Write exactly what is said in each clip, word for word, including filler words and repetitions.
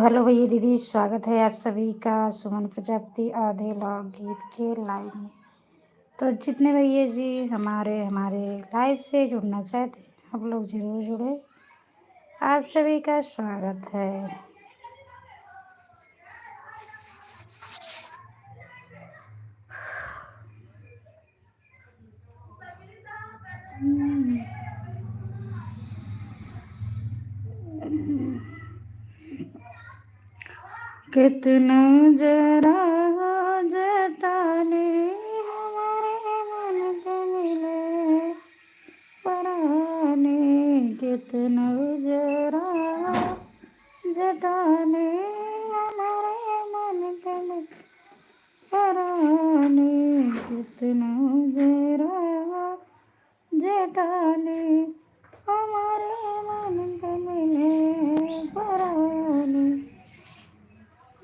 हेलो भैया दीदी, स्वागत है आप सभी का सुमन प्रजापति आधे लोकगीत के लाइव में। तो जितने भैया जी हमारे हमारे लाइव से जुड़ना चाहते हैं, आप लोग जरूर जुड़े। आप सभी का स्वागत है। कितनो जरा जटानी हमारे मन के मिले परानी, कितनो जरा जटानी हमारे मन के मिले परानी, कितनो जरा जटानी हमारे मन के मिले परानी,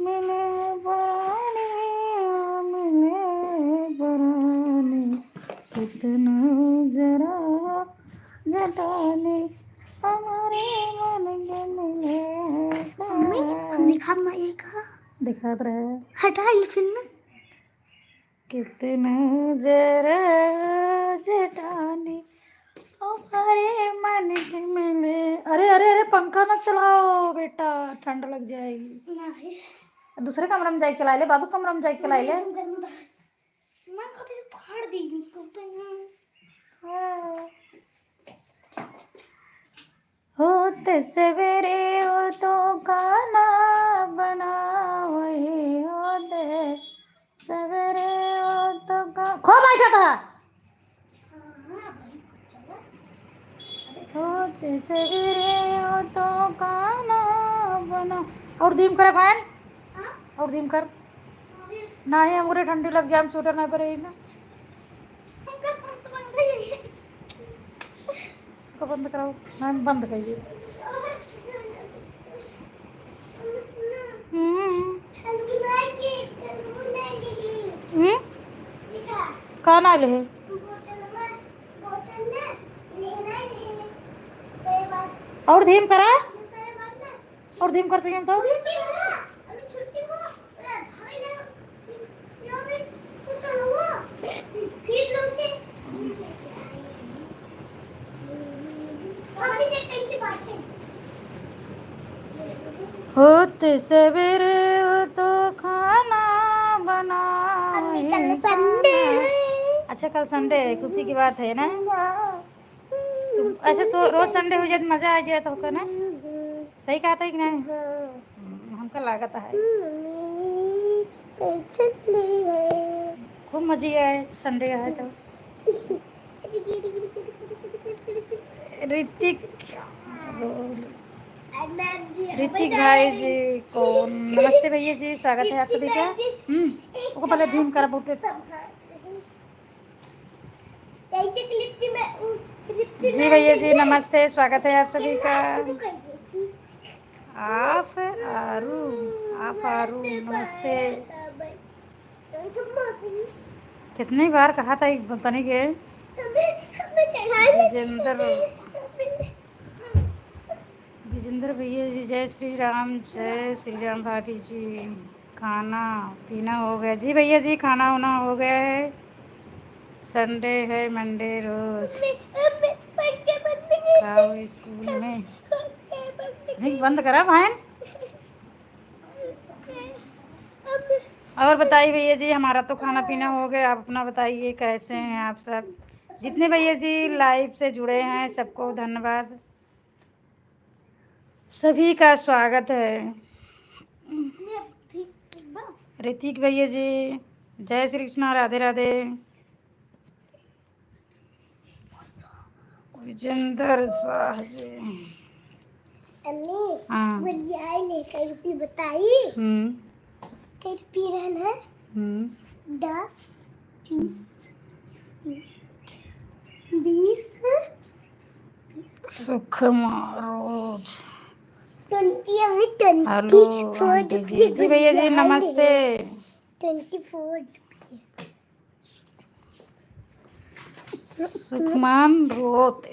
मिले परानी, मिले परानी, कितनो जरा जटानी हमारे मन के मिले मम्मी, हम परानी। दिखा, मैं ये कहा। दिखात रहे। हटा ये फिर ना। कितनो जरा जटानी हमारे मन के मिले। अरे, अरे, अरे, पंखा ना चलाओ बेटा, ठंड लग जाएगी। नहीं। दूसरे कमरा में जाके चला ले, बाबू कमरा में जाके चला ले। नहीं, गर्मी बाहर। मैं कभी फाड़ दी, निकलते हैं। हाँ। होत सवेरे वो तो खाना बनावही, होत सवेरे वो तो का-, खो बैठा था। होत सवेरे वो तो खाना बना। और धीम करे फैन, और धीम कर। नहीं, हमरे ठंडी लग जाए, हम स्वेटर नहीं पहरे ना। को बंद कराओ, हम बंद करिए। हम्म। हम्म? का ना ले? और धीम करा? और धीम कर सकें तो? होत सवेरे वो तो खाना बना। अम्मी, कल संडे है। अच्छा, कल संडे है, खुशी की बात है ना? हाँ। तुम ऐसे सो-, रोज संडे हो जाए तो मजा आ जाए तो होगा ना? सही कहा था कि नहीं? हाँ। हम्म, हमका लागत है। मम्मी, कल संडे है। खूब मजे आए, संडे है तो। ऋतिक, ऋतिक भाई जी को नमस्ते भैया जी, स्वागत है आप सभी का। हम्म, ओको पहले धीम करा बोटे। जी भैया जी, नमस्ते, स्वागत है आप सभी का। आप आरू, आप आरू, नमस्ते। कितनी बार कहा था एक तनी के? विजेंद्र, विजेंद्र भैया जी, जय श्री राम, जय श्री राम भाभी जी। खाना पीना हो गया जी भैया जी, खाना वाना हो गया है। संडे है, मंडे रोज। मम्मी, मम्मी, पंखे बंद नहीं। खाओ स्कूल में। पंखे बंद नहीं। नहीं, बंद करा भाई। और बताइए भैया जी, हमारा तो खाना पीना हो गया, आप अपना बताइए कैसे हैं आप सब। जितने भैया जी लाइव से जुड़े हैं सबको धन्यवाद, सभी का स्वागत है। ऋतिक भैया जी, जय श्री कृष्णा, राधे राधे। विजेंद्र शाह जी। अम्मी, हाँ। बोलिए, आई ले, कई रुपये बताई? हम्म। कई रुपये रहन है? हम्म। दस, बीस, बीस, बीस, बीस। सुखमा रोज। ट्वेंटी, अम्मी, ट्वेंटी फोर हेलो, आंटी जी। जी भैया जी, नमस्ते। ट्वेंटी फोर। सुखमान रोत,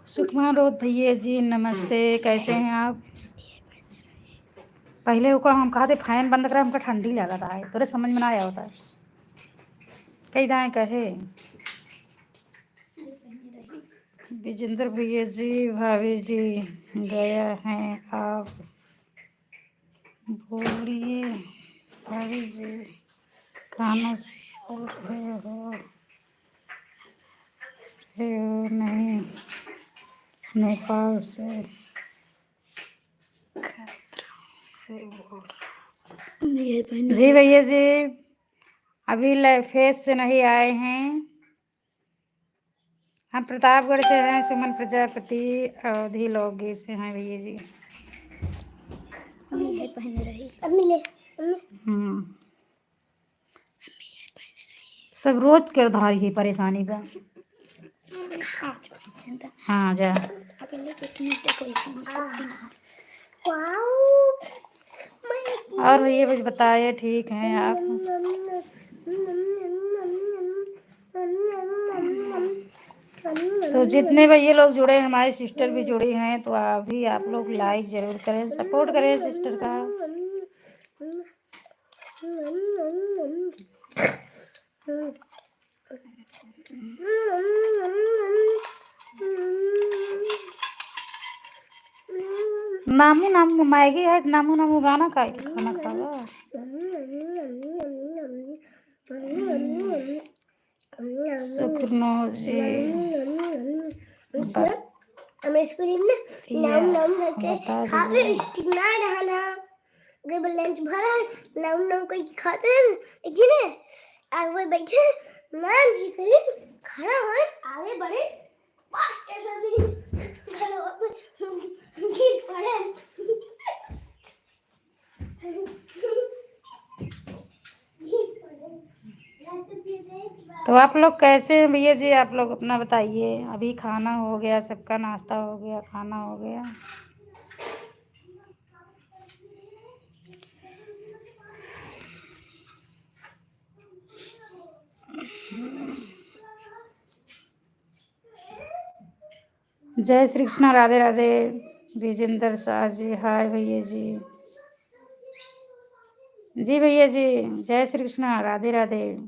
सुखमान रोत भैया जी, नमस्ते, कैसे हैं आप? पहले ओका हम कहते fan बंद करा, हमका ठंडी लागत है, तोरे समझ में ना आवत है। कही दाएं कहे विजेंद्र भैया जी, भाभी जी गया है, आप बोलिए भाभी जी, कानों से बोल रहे हो, रहे हो नहीं, नेपाल से, खतरा से बोल रहे हो। जी भैया जी, अभी ले-, face से नहीं आए हैं। हम प्रतापगढ़ से हैं, सुमन प्रजापति अवधी लोकगीत से हैं भैया जी। अम्मी ले पहने रही। अम्मी ले, अम्मी। हम्म। सब रोज के उधार ही परेशानी बा। हाँ, जा। अगले को तुम देखो, इसमें पत्ती ना। Wow। और भैया कुछ बताइए, ठीक हैं आप? तो जितने भैया लोग जुड़े हैं, हमारी sister भी जुड़ी हैं, तो अभी आप लोग like जरूर करें, support करें sister का। नामू नामू मैगी है, नामू नामू गाना का खाना खावा। सुखनो जी। हम स्कूल में बतिया नाम नाम करके बता खा दीजिए। के स्टिक ना रहना। अगर वो lunch भरा है, नाम नाम करके खाते हैं, एक दिन है, आगे बैठे, मैम जी करीब खड़ा होए, आगे बढ़े, पास के साथ ही खड़ा होए, गिर पड़े। तो आप लोग कैसे हैं भैया जी, आप लोग अपना बताइए। अभी खाना हो गया, सबका नाश्ता हो गया, खाना हो गया। जय श्री कृष्णा, राधे राधे। विजेंद्र शाह जी, हाय भैया जी। जी भैया जी, जय श्री कृष्णा, राधे राधे।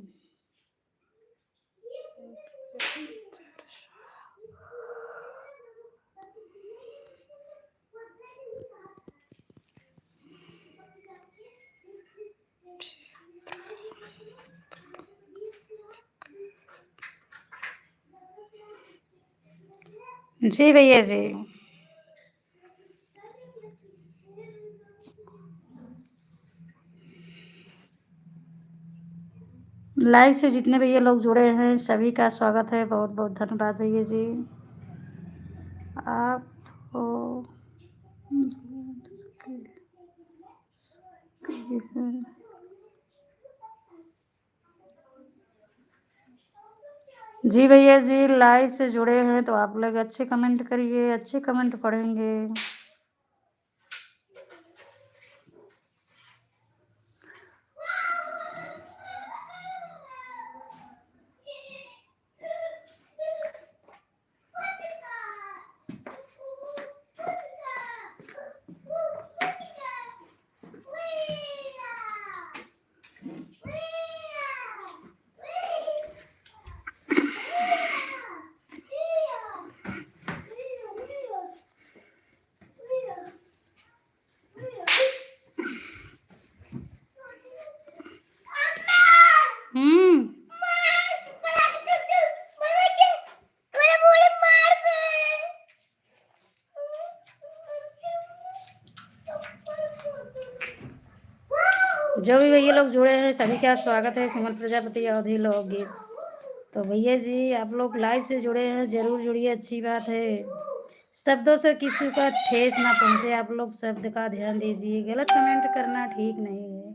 जी भैया जी। Live से जितने भैया लोग जुड़े हैं, सभी का स्वागत है। बहुत बहुत धन्यवाद भैया जी। आप हो जी भैया जी, live से जुड़े हैं तो आप लोग अच्छे comment करिए, अच्छे comment पढ़ेंगे। हम्म। जो भी भैया लोग जुड़े हैं, सभी का स्वागत है सुमन प्रजापति अवधी लोकगीत। तो भैया जी, आप लोग live से जुड़े हैं, जरूर जुड़िए, अच्छी बात है। शब्दों से किसी का ठेस ना पहुँचे, आप लोग शब्द का ध्यान दीजिए, गलत comment करना ठीक नहीं है।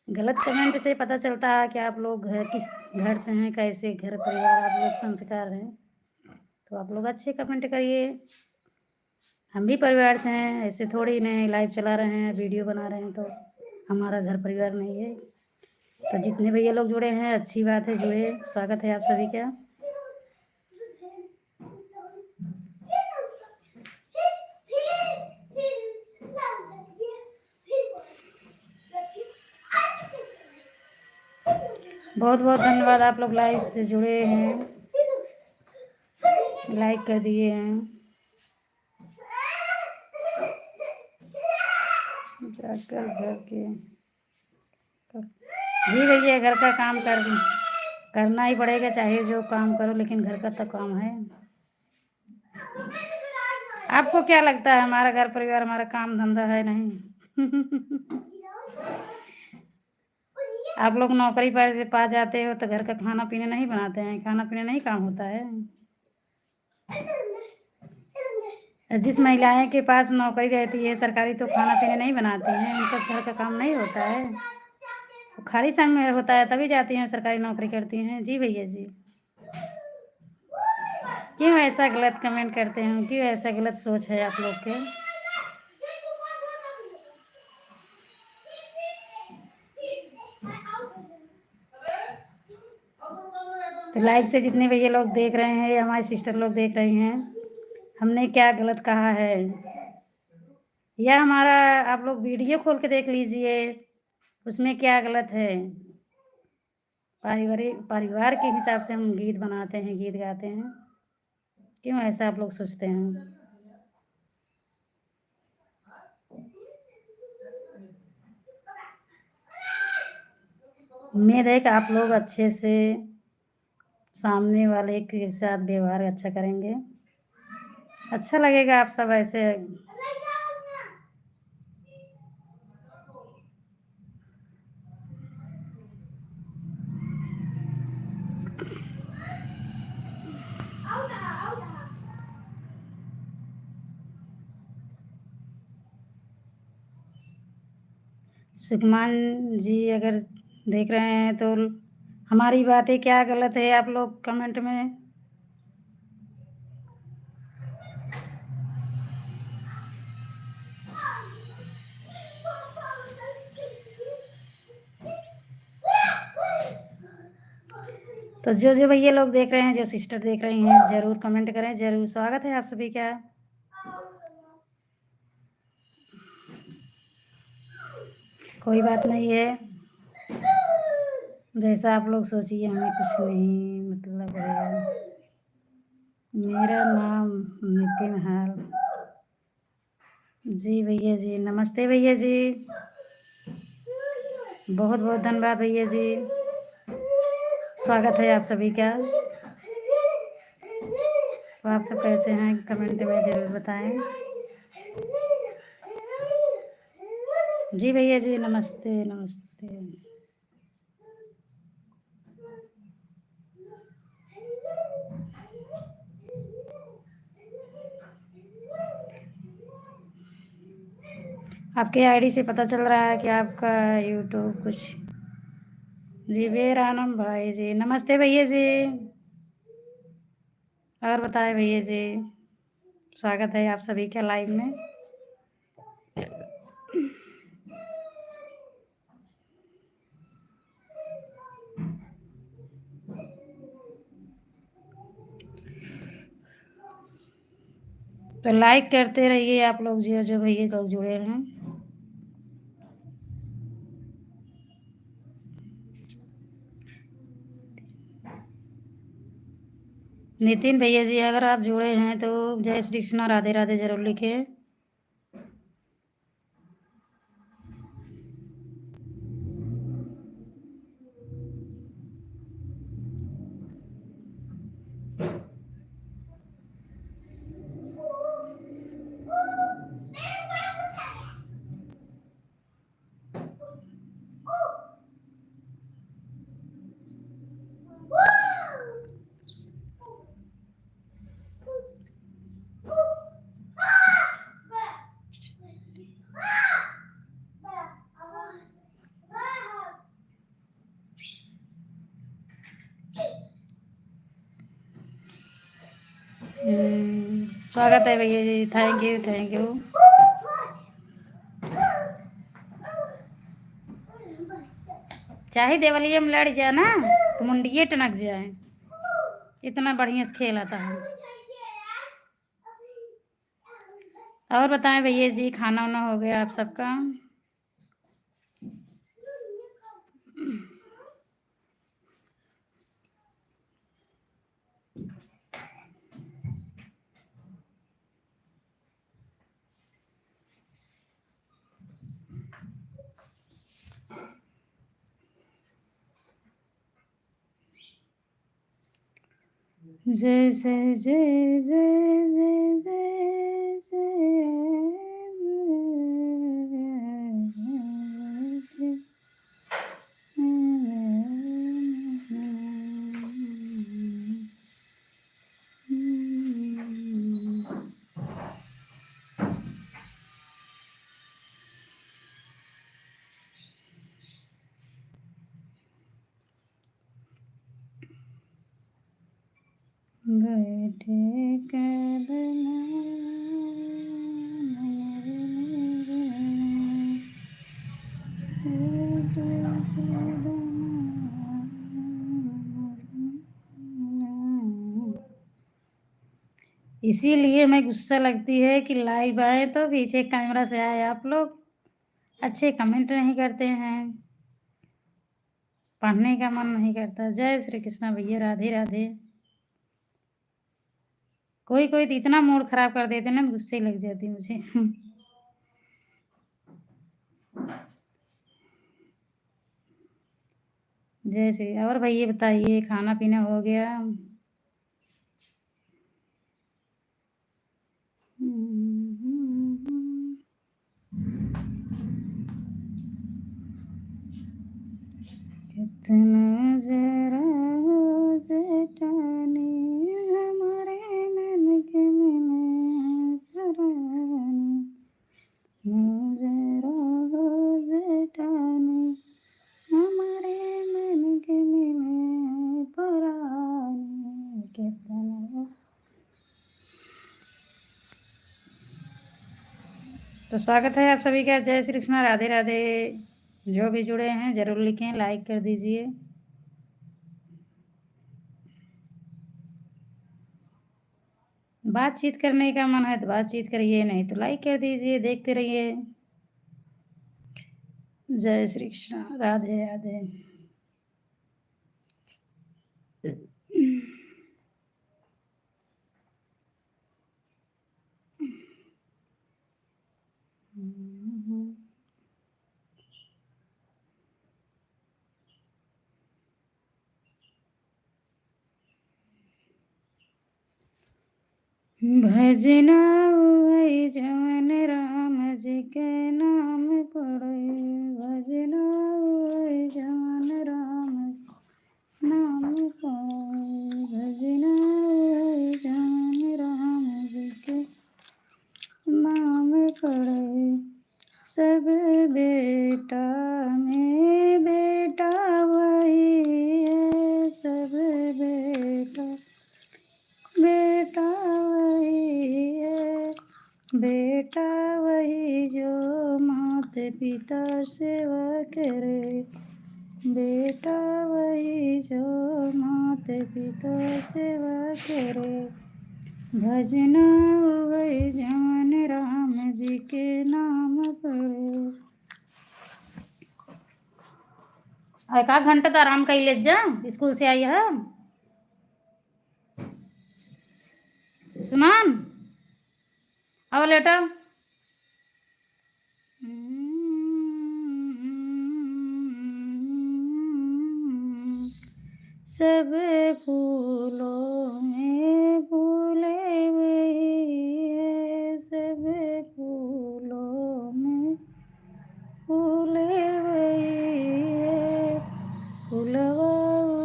गलत comment से पता चलता है कि आप लोग घर, किस घर से हैं, कैसे घर परिवार, आप लोग संस्कार हैं। तो आप लोग अच्छे comment करिए। हम भी परिवार से हैं, ऐसे थोड़ी नहीं live चला रहे हैं, video बना रहे हैं तो हमारा घर परिवार नहीं है। तो जितने भैया लोग जुड़े हैं, अच्छी बात है, जुड़े, स्वागत है आप सभी का। बहुत बहुत धन्यवाद, आप लोग live से जुड़े हैं, like कर दिए हैं। जाकर घर के, जी भैया, घर का काम कर, करना ही पड़ेगा, चाहे जो काम करो, लेकिन घर का तो काम है। आपको क्या लगता है, हमारा घर परिवार, हमारा काम धंधा है नहीं? आप लोग नौकरी पर से पा जाते हो तो घर का खाना पीना नहीं बनाते हैं, खाना पीना नहीं काम होता है। जिस महिलाएं के पास नौकरी रहती है सरकारी, तो खाना पीना नहीं बनाती हैं, उनका घर का काम नहीं होता है, वो खाली समय होता है तभी जाती हैं, सरकारी नौकरी करती हैं। जी भैया जी। क्यों ऐसा गलत comment करते हैं, क्यों ऐसा गलत सोच है आप लोग के? तो live से जितने भैया लोग देख रहे हैं या हमारे sister लोग देख रही हैं, हमने क्या गलत कहा है या हमारा, आप लोग video खोल के देख लीजिए, उसमें क्या गलत है? पारिवारिक, परिवार के हिसाब से हम गीत बनाते हैं, गीत गाते हैं, क्यों ऐसा आप लोग सोचते हैं? उम्मीद है कि आप लोग अच्छे से सामने वाले के साथ व्यवहार अच्छा करेंगे, अच्छा लगेगा आप सब ऐसे। सुखमान जी अगर देख रहे हैं तो हमारी बातें क्या गलत है, आप लोग comment में। तो जो जो भैया लोग देख रहे हैं, जो sister देख रही हैं, जरूर comment करें, जरूर स्वागत है आप सभी का। कोई बात नहीं है, जैसा आप लोग सोचिए, हमें कुछ नहीं मतलब है। मेरा नाम नितिन हाल। जी भैया जी, नमस्ते भैया जी, बहुत बहुत धन्यवाद भैया जी, स्वागत है आप सभी का। तो आप सब कैसे हैं, comment में जरूर बताएं। जी भैया जी, नमस्ते, नमस्ते। आपके ID से पता चल रहा है कि आपका YouTube कुछ। जी, वीर आनंद भाई जी, नमस्ते भैया जी। और बताए भैया जी, स्वागत है आप सभी के live में। तो like करते रहिए आप लोग, जो जो भैया लोग जुड़े हैं। नितिन भैया जी, अगर आप जुड़े हैं तो जय श्री कृष्णा, राधे राधे जरूर लिखें। हम्म, स्वागत है भैया जी, thank you, thank you। चाहे देवलिया में लड़ जाए ना, तो मुंडिये टनक जाए, इतना बढ़िया से खेलता है। और बताएं भैया जी, खाना वाना हो गया आप सबका? जय जय जय जय जय जय जय। बैठे कदमा, बैठे कदमा। इसीलिए हमें गुस्सा लगती है कि live आए तो पीछे camera से आए आप लोग, अच्छे comment नहीं करते हैं, पढ़ने का मन नहीं करता। जय श्री कृष्णा भैया, राधे राधे। कोई कोई तो इतना mood खराब कर देते ना, गुस्से लग जाती मुझे। जय श्री, और भैया बताइए, खाना पीना हो गया? कितना जरा हो जेठानी, हमारे मन के मिले परानी। नजरा हो जेठानी, हमारे मन के मिले परानी। कितना। तो स्वागत है आप सभी का, जय श्री कृष्णा, राधे राधे। जो भी जुड़े हैं जरूर लिखें, like कर दीजिए। बातचीत करने का मन है तो बातचीत करिए, नहीं तो like कर दीजिए, देखते रहिए। जय श्री कृष्णा, राधे राधे। भजना वही जवन राम जी के नाम पड़े, भजना वही जवन राम नाम पड़े, भजना वही जवन राम जी के नाम पड़े। सब बेटा में बेटा वही है, सब बेटा, बेटा वही है, बेटा वही जो मात पिता सेवा करे, बेटा वही जो मात पिता सेवा करे। भजना वही जवन राम जी के नाम पड़े। एक आध घंटा तो आराम कर ले जा, स्कूल से आई है। सुमन, आओ लेटा। सब फूलों में फूले वही है, सब फूलों में फूले वही है। फुलवा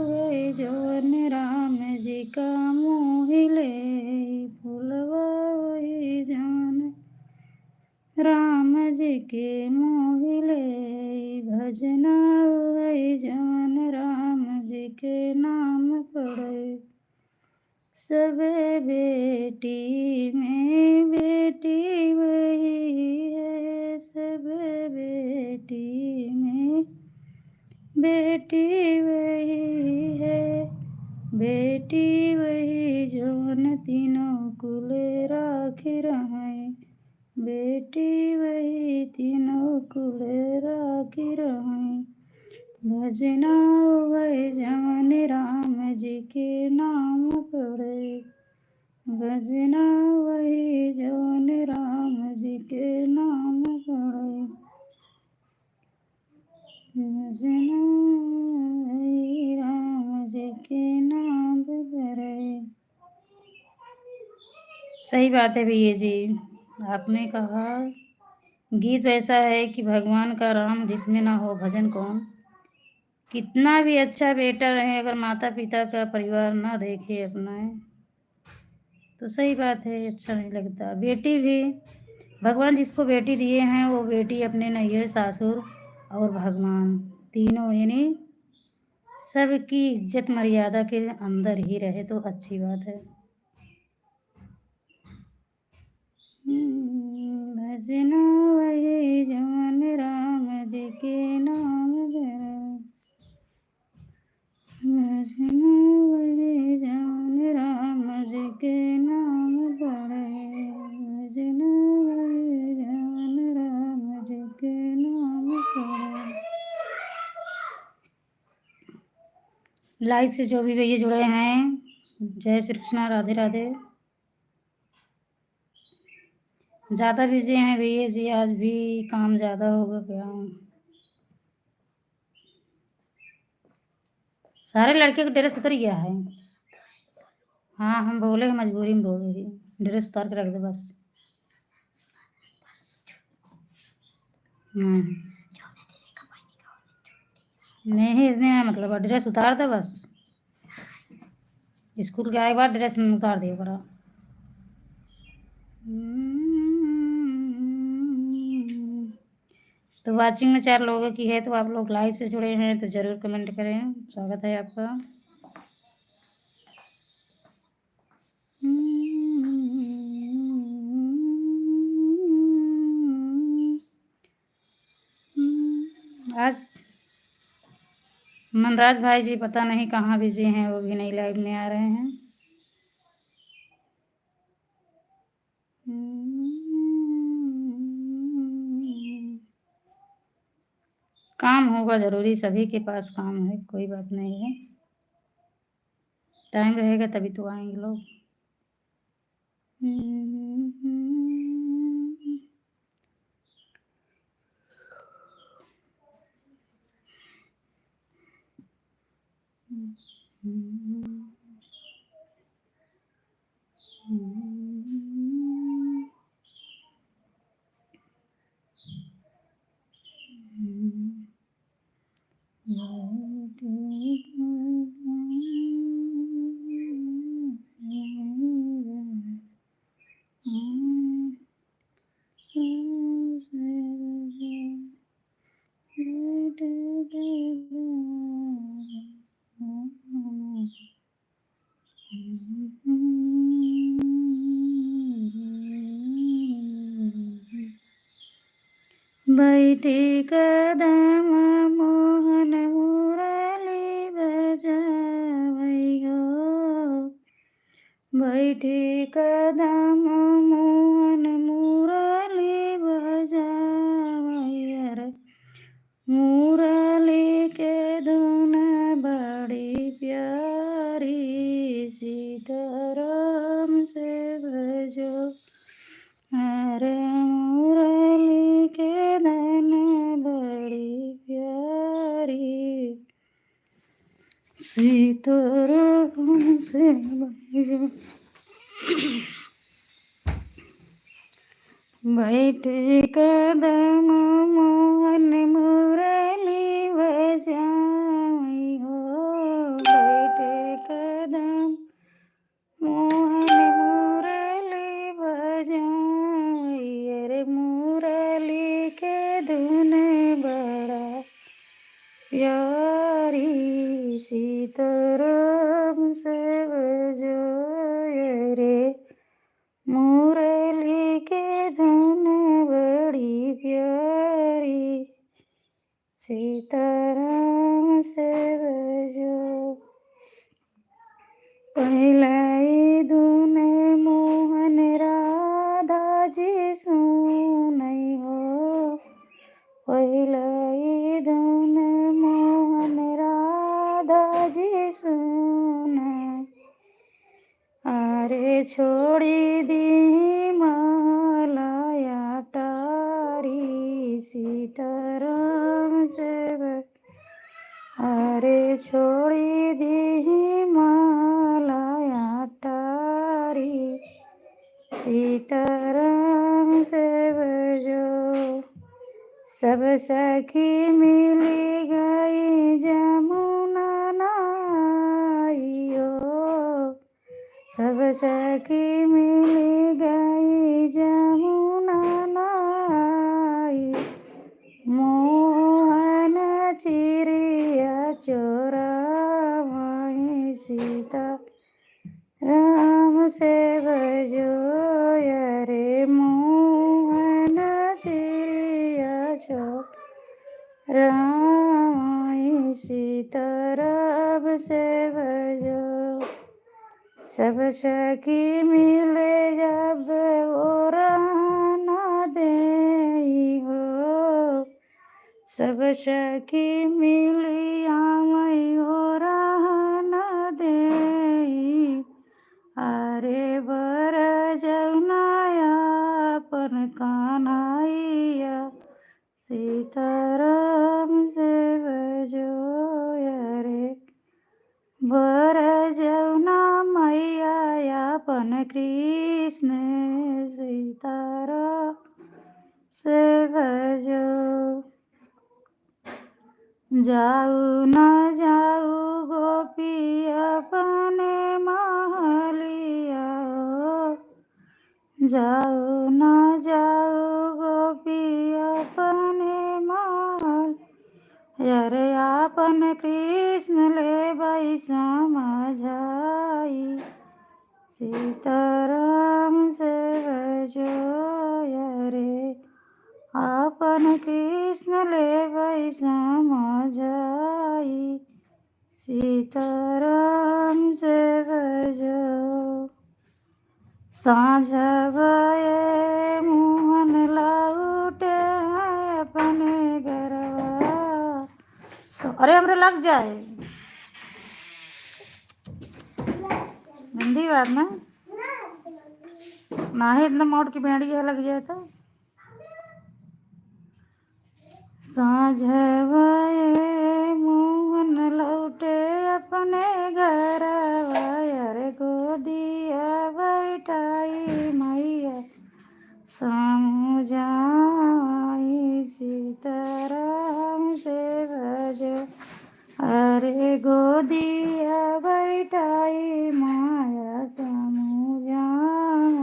वही जवन राम जी का मोहि ले, फुलवा वही जवन राम जी के मोहि ले। भजना वही जवन राम जी के नाम पड़े। सब बेटी में बेटी वही है, सब बेटी में बेटी वही है, बेटी वही जवन तीनों कुल राखी रहै, बेटी वही तीनों कुल राखी रहै। भजना वही जवन राम जी के नाम पड़े, भजना वही जवन राम जी के नाम पड़े, भजना वही राम जी के नाम पड़े। सही बात है भैया जी, आपने कहा, गीत वैसा है कि भगवान का राम जिसमें ना हो भजन कौन। कितना भी अच्छा बेटा रहे, अगर माता पिता का परिवार ना देखे, अपनाए, तो सही बात है, अच्छा नहीं लगता। बेटी भी, भगवान जिसको बेटी दिए हैं, वो बेटी अपने नैहर, सासुर और भगवान तीनों, यानी सबकी इज्जत मर्यादा के अंदर ही रहे, तो अच्छी बात है। हम्म, भजना वही जवन राम जी के नाम धरे। भजना वही जवन राम जी के नाम पड़े। भजना वही जवन राम जी के नाम पड़े। Live से जो भी भैया जुड़े हैं, जय श्री कृष्णा, राधे राधे। ज़्यादा busy हैं भैया जी, आज भी काम ज़्यादा होगा क्या? सारे लड़के का dress उतर गया है। हाँ, हम बोले हैं, मजबूरी में बोले ही। Dress उतार के रख दे बस। हम्म। नहीं, इसमें मतलब dress उतार दे बस। स्कूल के आए बाद dress उतार दे ओकरा। हम्म। तो watching में चार लोगों की है, तो आप लोग live से जुड़े हैं तो ज़रूर comment करें, स्वागत है आपका। आज मनराज भाई जी पता नहीं कहाँ busy हैं, वो भी नहीं live में आ रहे हैं। काम होगा ज़रूरी, सभी के पास काम है, कोई बात नहीं है, time रहेगा तभी तो आएंगे लोग। बैठी कदम मोहन मुरली बजावै हो। बैठी कदम मोहन मुरली बजावै रे। मुरली के धुन बड़ी प्यारी, सीताराम से बजो। अरे मुरली के धुन बड़ी प्यारी, सीताराम से बजो। बैठी कदम मोहन मुरली बजाई हो, बैठी कदम मोहन मुरली बजाई, अरे मुरली के धुन बड़ा प्यारी, सीताराम से बजो, अरे मुरली के धुन बड़ी प्यारी, सीताराम से बजो। पहिला ई धुन मोहन राधा जी सुनै हो, पहिला ई धुन मोहन राधा जी सुनै। अरे छोड़ी दी महला अटारी, सीताराम से ब-, अरे छोड़ी दी महला अटारी, सीताराम से बजो। सब सखी मिली गई जमुना नहाई हो, सब सखी मिली गई जमुना नहाई। मोहन चिड़िया चोरावई सीता राम से बजो। अरे मोहन चिड़िया चोरावई सीताराम से बजो। सब सखी मिले जब ओरहन देई हो, सब सखी मिली आवई ओरहन देई। अरे बरजउना आपन कन्हैया सीताराम से बजो। अरे बरजउना मैया आपन कृष्ण सीताराम से बजो। जाऊ न जाऊ गोपी अपने महलिया हो, जाऊ न जाऊ गोपी अपने महल। अरे आपन कृष्ण लेबई समझाई, सीताराम से बजो। अरे आपन कृष्ण लेबई समझाई, सीताराम से बजो। साँझ भये मोहन लौटे हैं अपने घरवा। सो-, अरे हमरे लग जाए। गंदी बात ना। नाही इतना मोट की बेड़ी है, लग जाए तो। साँझ भये मोहन लौटे अपने घरवा, अरे गोदिया बैठाई मैया समझाई, सीताराम से बजो। अरे गोदिया बैठाई मैया समझाई,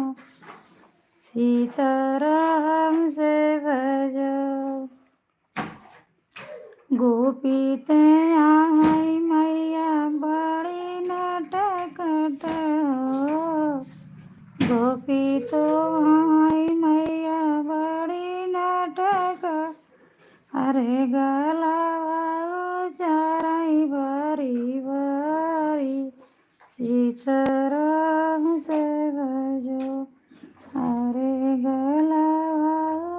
सीताराम से बजो। गोपी तोहाई मैया बड़ी नटखट हो, गोपी तोहाई मैया बड़ी नटखट। अरे गलवा उचारई बारी बारी, सीताराम से बजो। अरे गलवा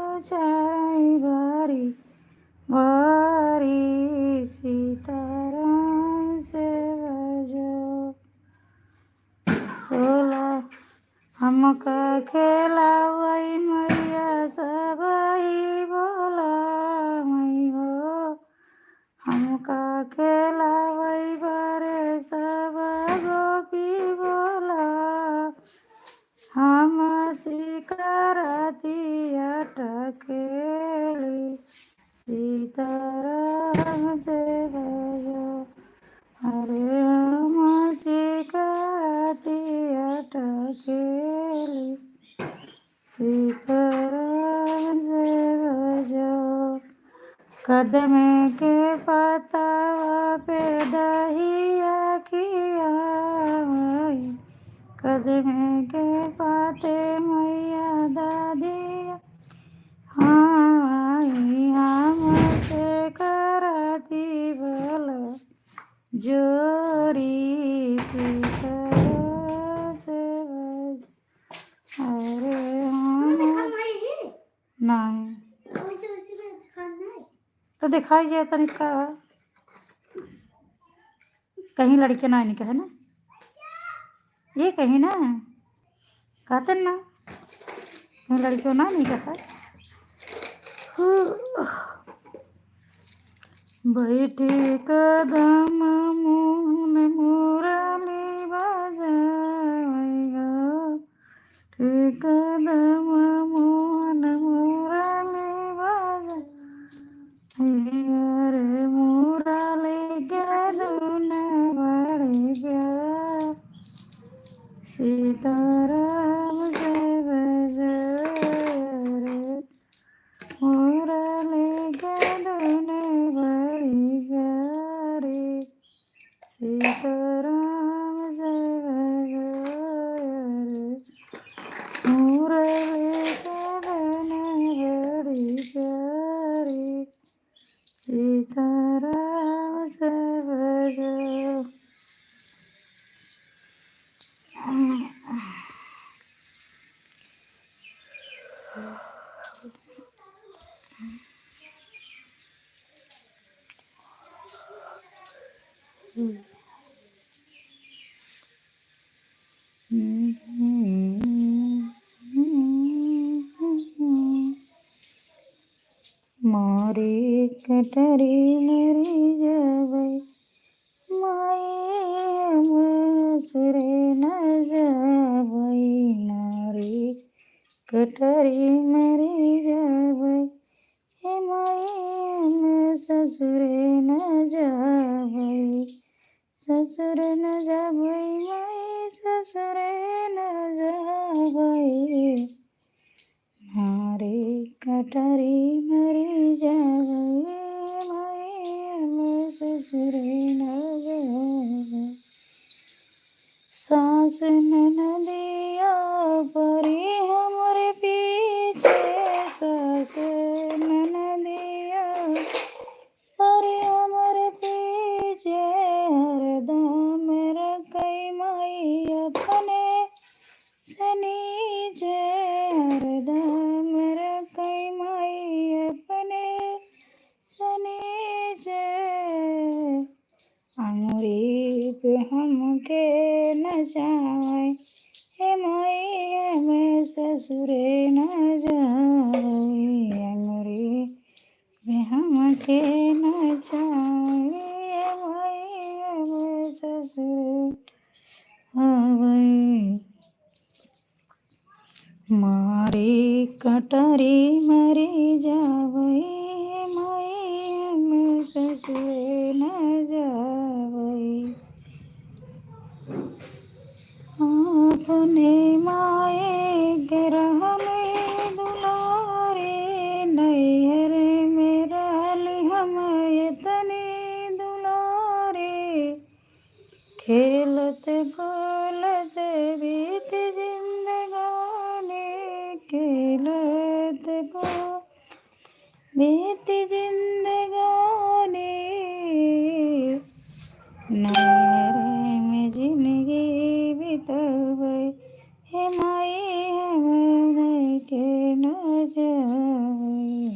उचारई बारी बारी, सीताराम से बजो। सोला हमका खेलावई मैया सबही बोलावई हो, हमका खेलावई बारे सब गोपी बोला। हम शिकारती अटकेली, सीताराम से बजो। अरे हम शिकारती अटकेली, सीताराम से बजो। कदम के पतवा पे दहिया खियावई, कदम के पाते मैया ददिया खियावई, हम शिकारती बलजोरी, सीताराम से बजो। अरे हाँ। नहीं। तो दिखाई जाए तनिका। कहीं लड़के ना निकहे ना। ये कहीं ना। कहते ना। कहीं लड़के ना निकहे। बैठी कदम मोहन मुरली बजावई हो। एकदम मोहन मुरली बजा, यार मुरली के धुन बड़ी प्यार। सीताराम से बजा रे, मुरली के धुन बड़ी प्यारी। सीताराम से बजा रे, मुरली के धुन बड़ी प्यारी। सीताराम से बजा। मारी कटरी मरी जाबै, माई हम ससुरे न जाबै। मारी कटरी मरी जाबै, ए माई हम ससुरे न जाबै। ससुर न जाबै माई, ससुर न जाबै। मारी कटरी मरी जाबै माई, हम ससुर न जाबै। सास ननदिया परी हमरे पीछे, सास ननदिया परी हमरे पीछे, हरदम रखै माई अपने से नीचे, हरदम रखै माई अपने से नीचे। अंगुरी पे हमके नचावै, ए माई हम ससुरे न जावै। अंगुरी पे हमके नचावै, ए माई हम ससुरे आवै। मारी कटरी मरी जावै, माई हम ससुरे न जावै। अपने माई के रहली दुलारी, नैहर में रहली हम एतनी दुलारी। खेलत बोलत बीत जिंदगानी, खेलत बोलत बीत जिंदगानी। नैहर में जिंदगी बितावै, हे माई हम के न जावै।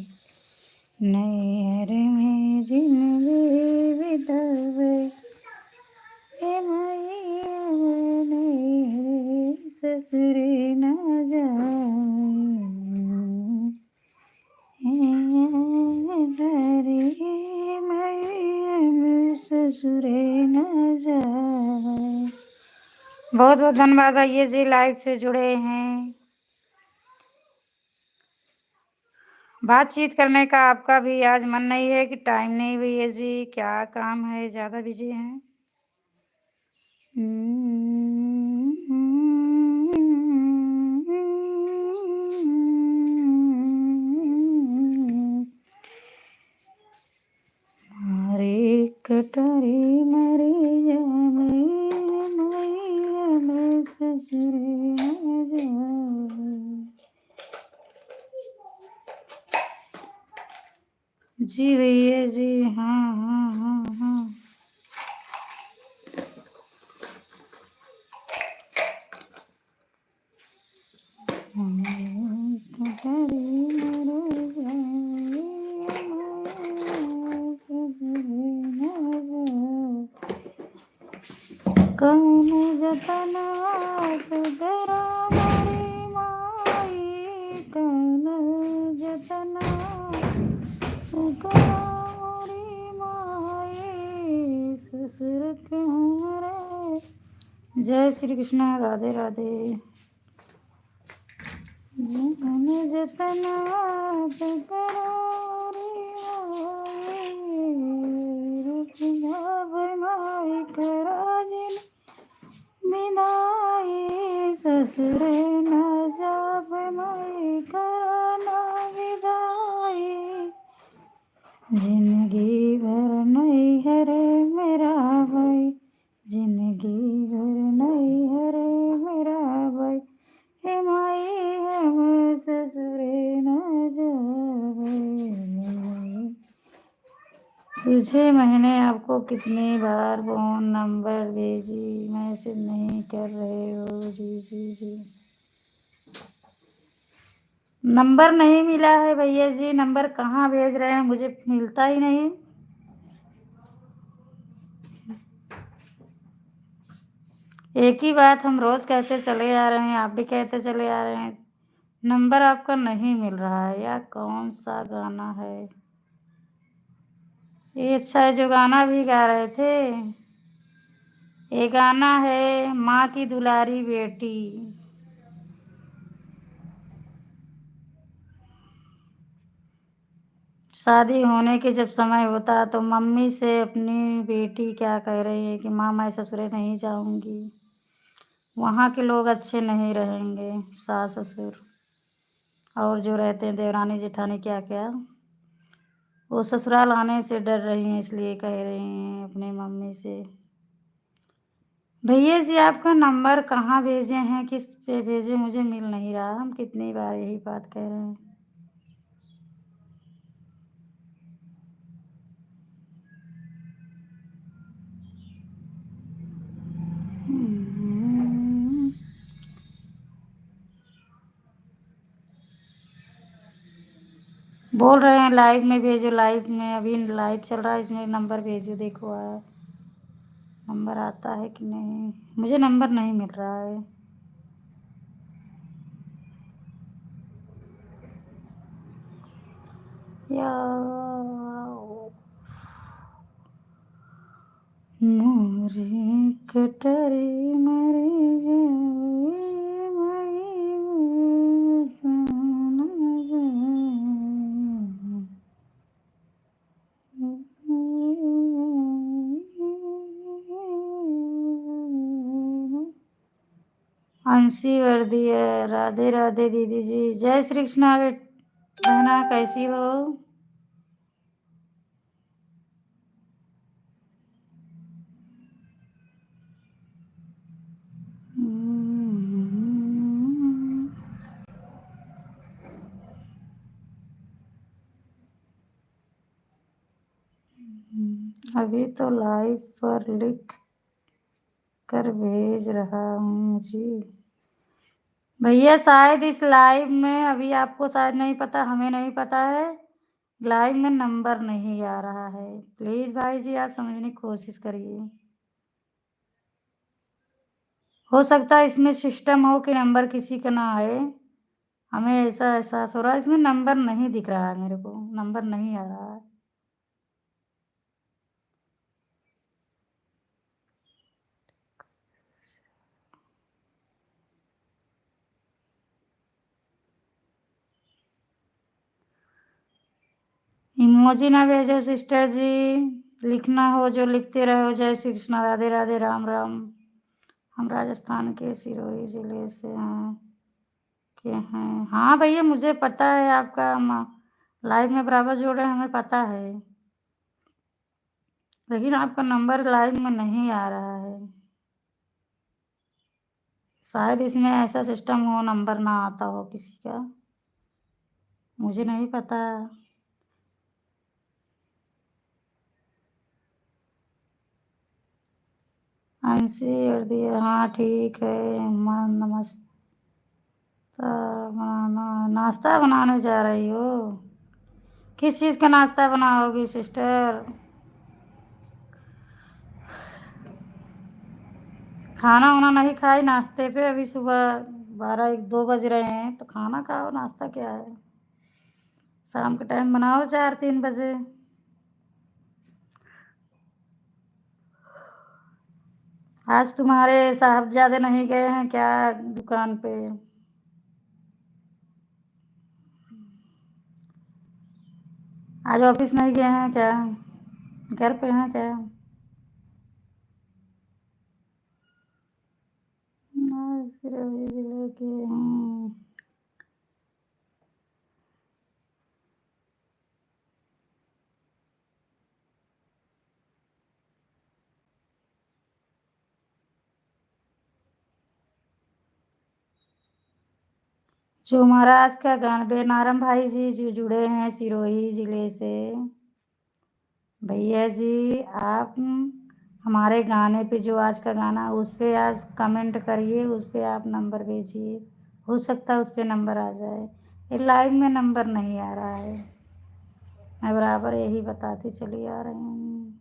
नैहर में जिंदगी बितावै, ए माई, अब नैहर ससुरे न जावै। ए माई, अब ससुरे न जावै। बहुत बहुत धन्यवाद भैया जी, live से जुड़े हैं। बातचीत करने का आपका भी आज मन नहीं है कि time नहीं भैया जी, क्या काम है, ज़्यादा busy हैं? मारे कटारी मरी जावे, मैया मैं ससुरे न जावे। जी भैया जी, हाँ, हाँ, हाँ, हाँ। कौन जतना तू करा मोरी माई, कौन जतना तू करा मोरी माई, ससुर के हमरे। जय श्री कृष्णा, राधे राधे। जतन जतन आप करो रे माई, रुक जाब माई करा जिन बिदाई, ससुरे न जाब माई करा ना बिदाई। जिंदगी भर नैहर में रहबै, जिंदगी भर नैहर में रहबै, हे माई हम ससुरे न जाबै। तो छः महीने आपको कितनी बार फोन नंबर भेजी, मैसेज नहीं कर रहे हो? जी, जी, जी। नंबर नहीं मिला है भैया जी, नंबर कहाँ भेज रहे हैं, मुझे मिलता ही नहीं। एक ही बात हम रोज कहते चले आ रहे हैं, आप भी कहते चले आ रहे हैं, नंबर आपका नहीं मिल रहा है। यार, कौन सा गाना है ये? अच्छा है जो गाना भी गा रहे थे। ये गाना है माँ की दुलारी बेटी। शादी होने के जब समय होता तो मम्मी से अपनी बेटी क्या कह रही है कि माँ, मैं ससुरे नहीं जाऊंगी, वहाँ के लोग अच्छे नहीं रहेंगे, सास ससुर और जो रहते हैं देवरानी जेठानी क्या क्या, वो ससुराल आने से डर रही हैं, इसलिए कह रही हैं अपनी मम्मी से। भैया जी, आपका नंबर कहाँ भेजे हैं, किस पे भेजे, मुझे मिल नहीं रहा। हम कितनी बार यही बात कह रहे हैं। हम्म। बोल रहे हैं लाइव में भेजो, लाइव में अभी लाइव चल रहा है, इसमें नंबर भेजो। देखो, आ, नंबर आता है कि नहीं, मुझे नंबर नहीं मिल रहा है। या मोरे कटरी मरी जावे माई बसन जावे। अंशी वर्दिया, राधे राधे दीदी जी। जय श्री कृष्णा बेट-, बहना, कैसी हो? अभी तो लाइव पर लिख कर भेज रहा हूँ जी। भैया, शायद इस लाइव में, अभी आपको शायद नहीं पता, हमें नहीं पता है, लाइव में नंबर नहीं आ रहा है। प्लीज भाई जी, आप समझने की कोशिश करिए। हो सकता है इसमें सिस्टम हो कि नंबर किसी का ना आए, हमें ऐसा एहसास हो रहा है। इसमें नंबर नहीं दिख रहा है मेरे को, नंबर नहीं आ रहा है। इमोजी ना भेजो सिस्टर जी, लिखना हो जो लिखते रहो। जय श्री कृष्णा, राधे राधे, राम राम। हम राजस्थान के सिरोही जिले से हैं, के हैं। हाँ भैया, मुझे पता है आपका, हम लाइव में बराबर जुड़े हैं, हमें पता है, लेकिन आपका नंबर लाइव में नहीं आ रहा है। शायद इसमें ऐसा सिस्टम हो, नंबर ना आता हो किसी का, मुझे नहीं पता। अंशी और दिया, हाँ ठीक है। म-, नमस्ते। नाश्ता बनाना, नाश्ता बनाने जा रही हो? किस चीज़ का नाश्ता बनाओगी सिस्टर? खाना वाना नहीं खाई नाश्ते पे, अभी सुबह बारह एक दो बज रहे हैं, तो खाना खाओ, नाश्ता क्या है? शाम के टाइम बनाओ चार तीन बजे। आज तुम्हारे साहबजादे नहीं गए हैं क्या दुकान पे? आज office नहीं गए हैं क्या? घर पे हैं क्या? आज सिरोही जिले के हैं। जो महाराज का गान, बेनारम भाई जी जो जुड़े हैं सिरोही जिले से। भैया जी, आप हमारे गाने पे, जो आज का गाना, उस पे आज comment करिए, उस पे आप number भेजिए। हो सकता है उस पे number आ जाए। ये live में number नहीं आ रहा है, मैं बराबर यही बताती चली आ रही हूँ।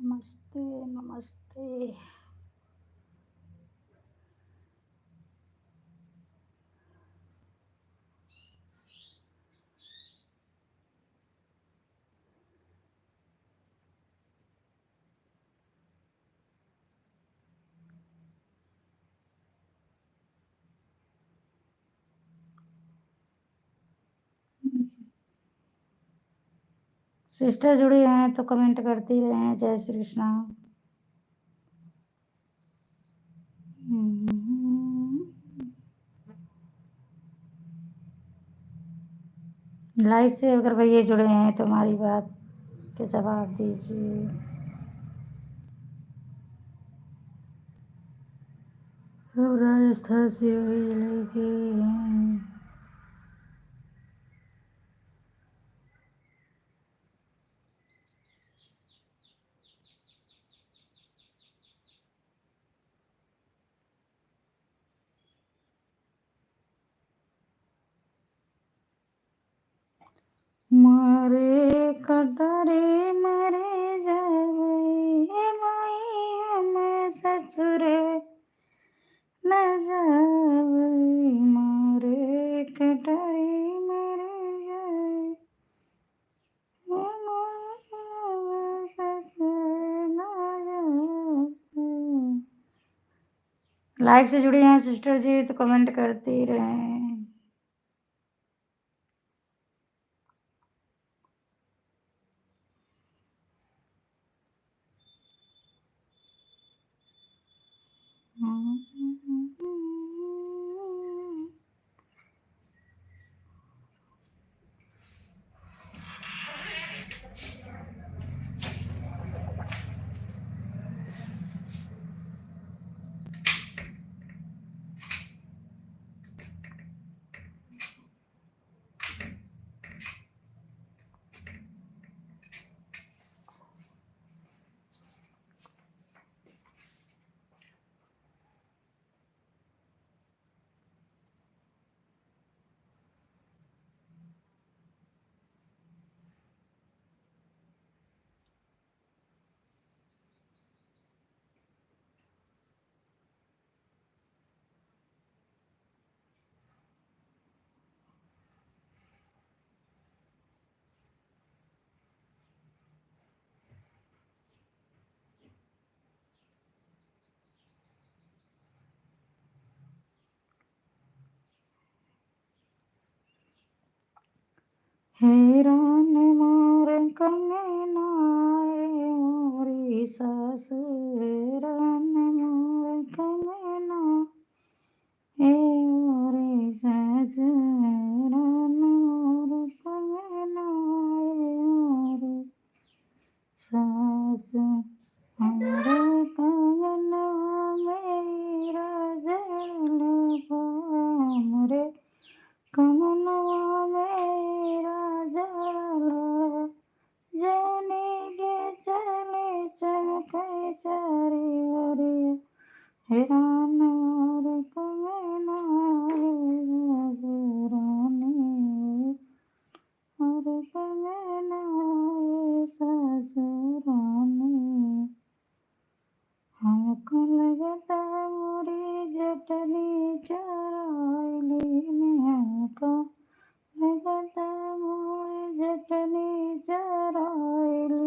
नमस्ते, नमस्ते। Sister जुड़ी हैं तो comment करती रहें। जय श्री कृष्णा। Live से अगर भैया जुड़े हैं तो हमारी बात के जवाब दीजिए। हम राजस्थान से वही जिले के हैं। मरे कटारे मरे जावे, ए माई हम ससुर न जावे, मरे कटारे मरे जावे, ए माई हम ससुर न जावे। Live से जुड़ी हैं sister जी तो comment करती रहें। हे रान मोर कंगना ए मोरी सासु, हे रान मोर कंगना ए मोरी सासु, हे रान मोर कंगना ए मोरी सास, हमरे कंगनवा में हीरा जड़ल बा, हमरे कंगनवा में हीरा जड़ल बा। जौनी के चले चमके चारी ओरिया, हे रान मोर कंगना रे राजरानी। अरे कंगना ए सासु रानी, हमको लगता मोरी जटनी चोराइली, हमको लगता मोरी जटनी चोराइली।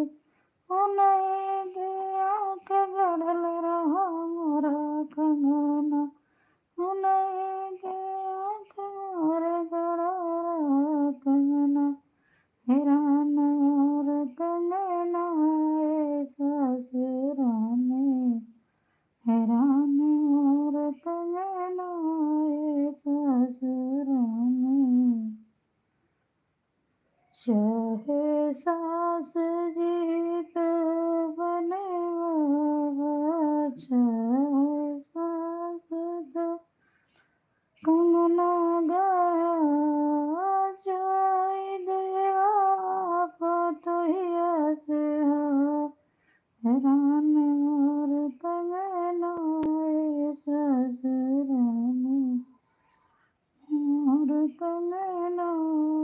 उनही के आँख गड़ल रहा मोरा कंगना, उनही के आँख मोर गड़ल रहा कंगना। हेरान मोर कंगना ए ससुरा में, हेरान मोर कंगना ए ससुरा में। चाहे सास जी तो बनवावा, चाहे सास तो कंगना गढ़ा जाई देवा पतोहिया से हो। हेरान मोर कंगना ए ससुरा में, मोर कंगना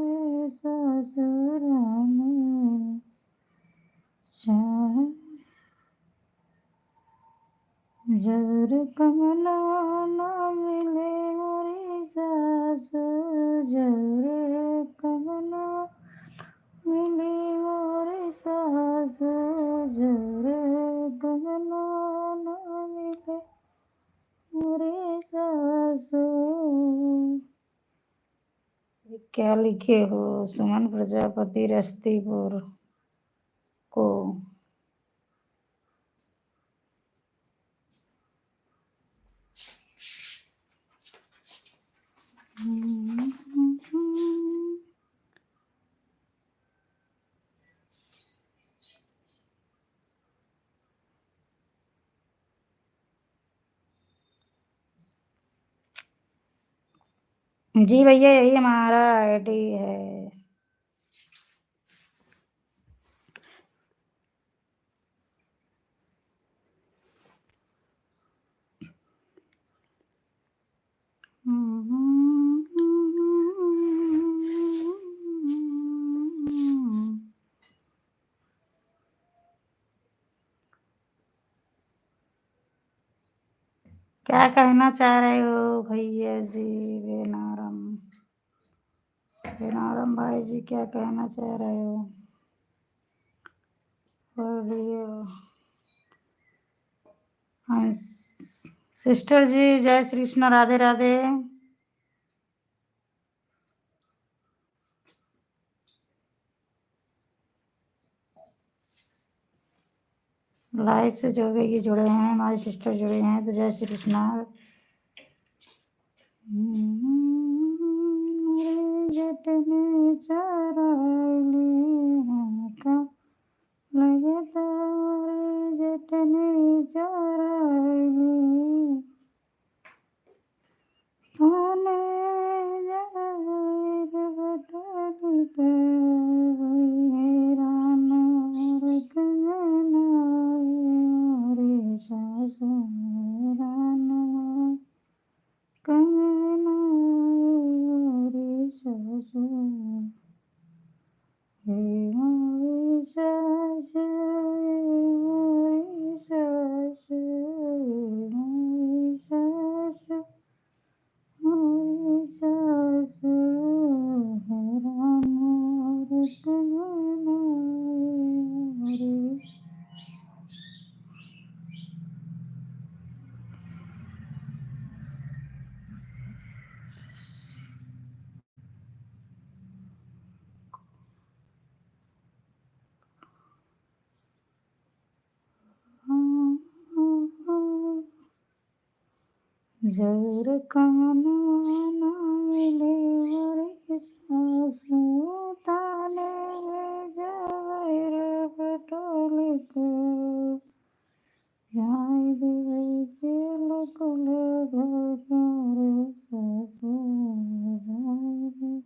ए ससुरा में। चाहे जौर कंगना ना मिले मोरी सासु, जौर कंगना मिले मोरी सासु, जौर कंगना ना मिले मोरी सासु। ये क्या लिखे हो सुमन प्रजापति रस्तीपुर को? जी भैया, यही हमारा आईडी है। क्या कहना चाह रहे हो भैया जी? बेनारम, बेनारम भाई जी, क्या कहना चाह रहे हो? और भैया, हाँ, सिस्टर जी, जय श्री कृष्णा, राधे राधे। लाइव से जो भी ये जुड़े हैं, हमारे सिस्टर जुड़े हैं, तो जय श्री कृष्णा। हम्म, जटने चराइली हमका, लगता रे जटने चराइली। थाने जहर बटोरी के वही हैरान मोर कंगना ए मोरे सासु, हैरान मोर कंगना ए मोरे सासु। हे मोरे सासु, हे मोरे सासु, हे मोरे सासु, मोरे सासु, हे राम मोरे कंगना ए मोरे। जौर कंगनवा ना मिले मोरे सासु, थाने में जहर बटोरी के जाई देवे जेल कुल घर मोरे सासु, जाई देवे।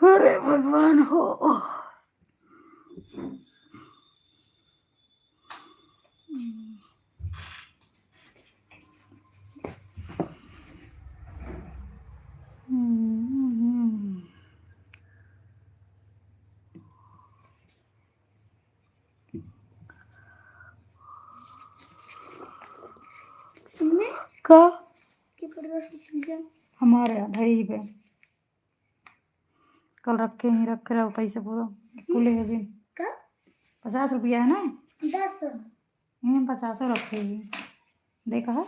अरे भगवान हो। तुमने का? के पचास रुपया। हमारे यहाँ धरी पे। कल रखे ही, रखे रहो पैसे पूरा। कुले है जी। का? पचास रुपया है ना? दस। हम्म, पचासो रखे ही। देखा है?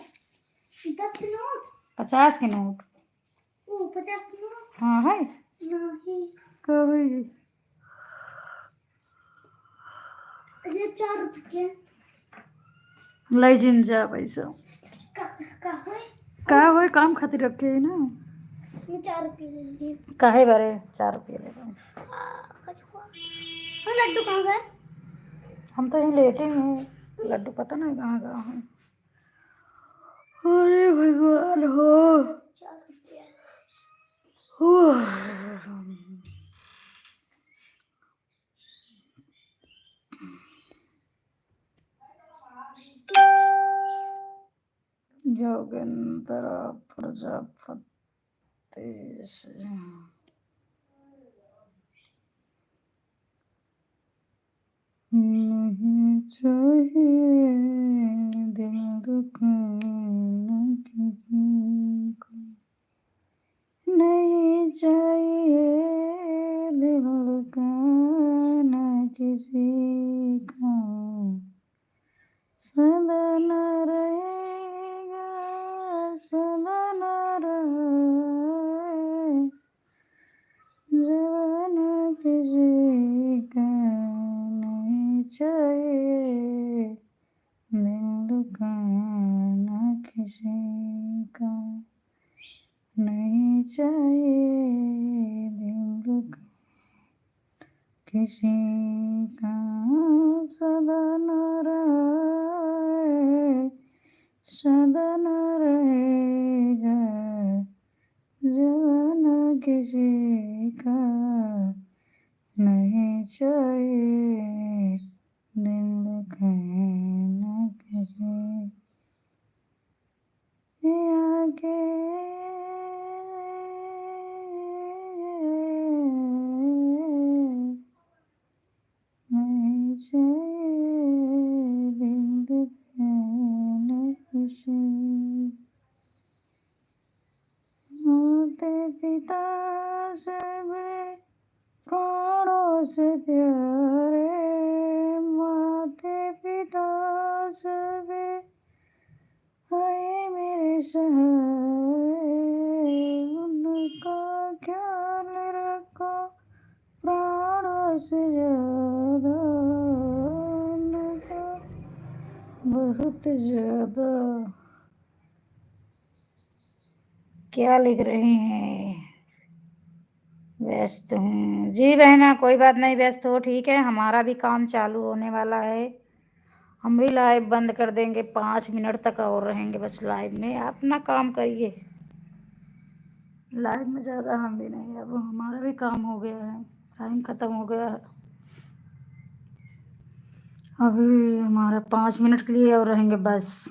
दस के नोट? पचास के नोट। ओ, पचास के नोट? हाँ, है। नहीं। कभी। ये चार रुपये। लाई जिन जा पैसा। का, का होय? का होय, काम खातिर रखे है ना। ये चार रुपये ले लिए। काहे बारे चार रुपये ले रहे हैं? आ, कछुआ। अरे, लड्डू कहाँ गए? हम तो यहीं लेटे हैं। लड्डू पता नहीं कहाँ गया है। अरे भगवान हो। चार रुपये। हो। योगेंद्र प्रजापति से। नहीं चाहिए दिल दुखाना किसी को, नहीं चाहिए दिल दुखाना किसी को, सदा ना रहेगा, सदा ना रहे। जमाना किसी का नहीं चाहिए, दिल दुखाना किसी का नहीं चाहिए, दिल दुखाना किसी का, सदा ना रहे, सदा ना रहेगा, जमाना किसी का नहीं चाहिए, दिल दुखाना किसी आगे नहीं चाहिए दिल दुखाना किसी। माते पिता से भी प्राणों से प्यारे, माते पिता से भी आए मेरे सहारे, उनका ख्याल रखो प्राणों से ज्यादा, उनका बहुत ज्यादा। क्या लिख रही हैं? व्यस्त हूँ। जी बहना, कोई बात नहीं, व्यस्त हो, ठीक है, हमारा भी काम चालू होने वाला है। हम भी लाइव बंद कर देंगे, पाँच मिनट तक और रहेंगे बस लाइव में। अपना काम करिए, लाइव में ज़्यादा हम भी नहीं, अब हमारा भी काम हो गया है, टाइम ख़त्म हो गया है। अभी हमारा पाँच मिनट के लिए और रहेंगे बस।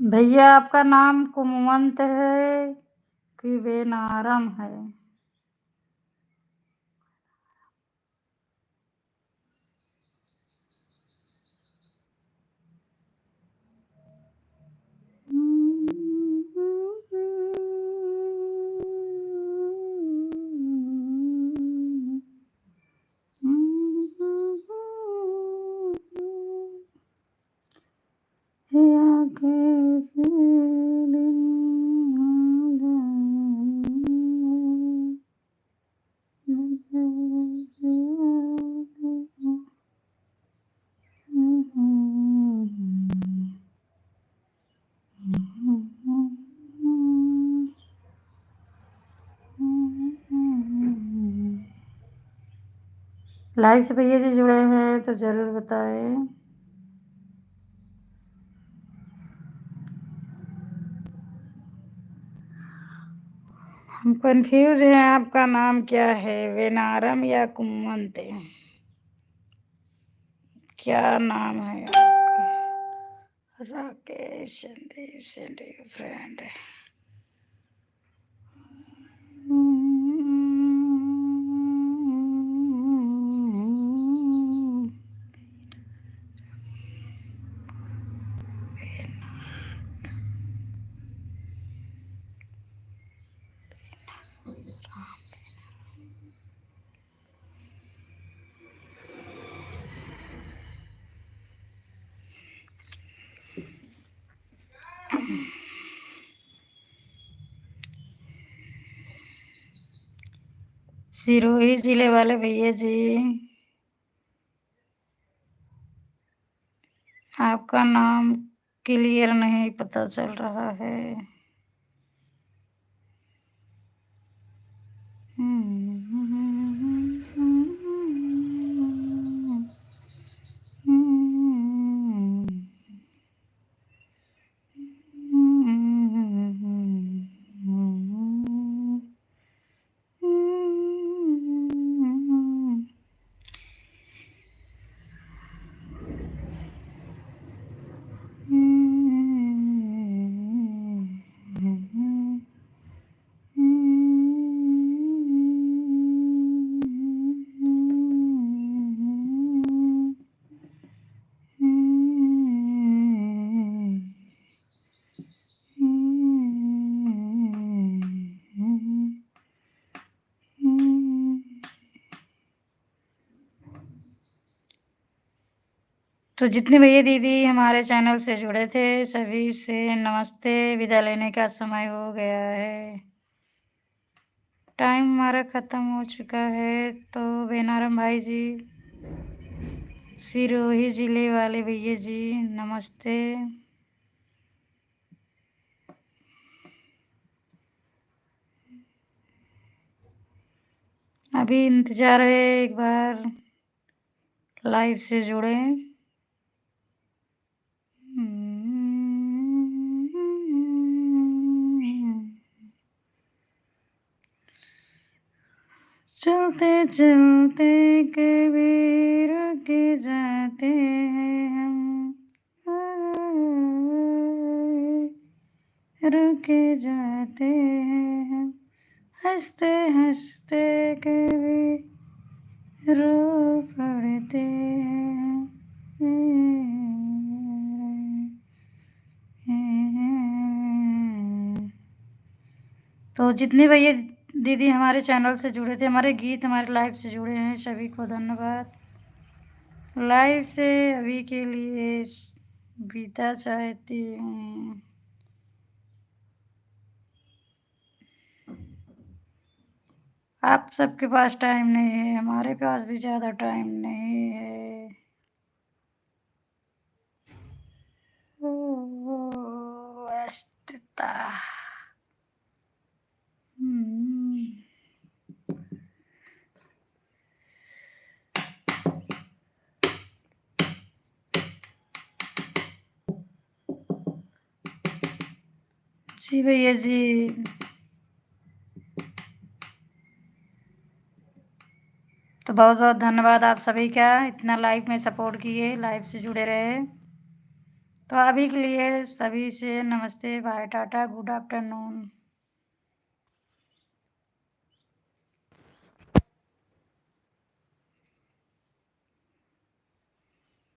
भैया, आपका नाम कुमवंत है कि वेनारम है? लाइव से भैया जी जुड़े हैं तो जरूर बताएं। हम कंफ्यूज हैं, आपका नाम क्या है, वेनारम या कुमंत? क्या नाम है आपका? राकेश संदीप, संदीप फ्रेंड। सिरोही जिले वाले भैया जी, आपका नाम क्लियर नहीं पता चल रहा है। तो जितने भैया दीदी हमारे चैनल से जुड़े थे, सभी से नमस्ते। विदा लेने का समय हो गया है, टाइम हमारा ख़त्म हो चुका है। तो बेनारम भाई जी, सिरोही जिले वाले भैया जी, नमस्ते। अभी इंतज़ार है, एक बार लाइव से जुड़ें। चलते चलते कभी रुक जाते हैं हम, रुक जाते हैं हम, हंसते हंसते कभी रो पड़ते हैं। तो जितने भैया दीदी हमारे चैनल से जुड़े थे, हमारे गीत, हमारे लाइव से जुड़े हैं, सभी को धन्यवाद। लाइव से अभी के लिए विदा चाहती हूँ। आप सबके पास टाइम नहीं है, हमारे पास भी ज़्यादा टाइम नहीं है। ओ, व्यस्तता। हम्म। जी भैया जी, तो बहुत बहुत धन्यवाद आप सभी का, इतना लाइव में सपोर्ट किए, लाइव से जुड़े रहे। तो अभी के लिए सभी से नमस्ते, बाय, टाटा, गुड आफ्टरनून।